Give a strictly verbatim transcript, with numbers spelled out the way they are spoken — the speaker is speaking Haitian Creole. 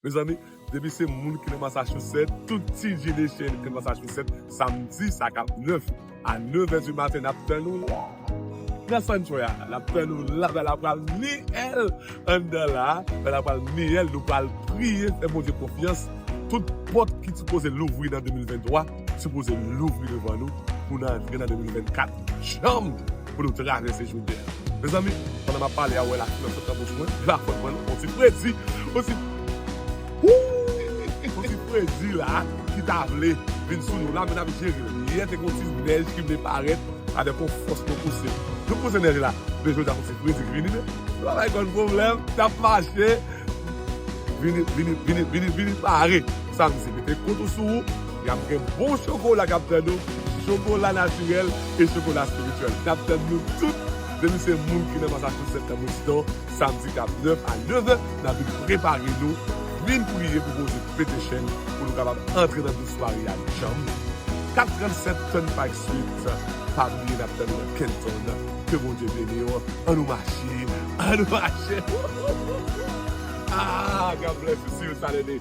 Mezanmi, depi se moun ki nan Massachusetts, tout T G Nation ki nan Massachusetts, samdi sa k ap nèf a nèv è di maten, n ap tann nou la. Nan Sanctuary a, n ap tann nou la, bagay la pral niyèl anndan la, bagay la pral niyèl, nou pral priye, fè Bondye konfyans. Tout pòt ki sipoze louvri nan de mil venntwa, sipoze louvri devan nou pou n antre nan de mil vennkat. Djanm pou nou travèse jounen an. Mezanmi, pandan m ap pale a, w wè lafinans sot nan bouch mwen, la fòt mwen, on ti fredi, on ti, on ti fredi la, ki ta vle vin sou nou la, men n ap jere l. Yè te gon ti nèj ki vle parèt, avèk yon fòs nou pouse. Nou pouse nèj la, men jodi a, on ti fredi ki vini, men nou pa bay kò n pwoblèm, n ap mache, vini, vini, vini, vini, vini pare. Samdi, mete kont ou sou ou, y ap gen bon chokola k ap tann ou, chokola natirèl e chokola espirityèl. N ap tann nou tout, depi se moun ki nan Massachusetts, nan Boston, samdi k ap nèf a nèv è, n ap vin prepare nou, vin priye pou Bondye pete chèn, pou nou kapab antre nan dous sware a djanm. Kat tranntsèt Turnpike Street, pa bliye n ap tann ou nan Kenton. Ke Bondye beni w, ann nou mache, ann nou mache. Ah, God bless you, see you Saturday.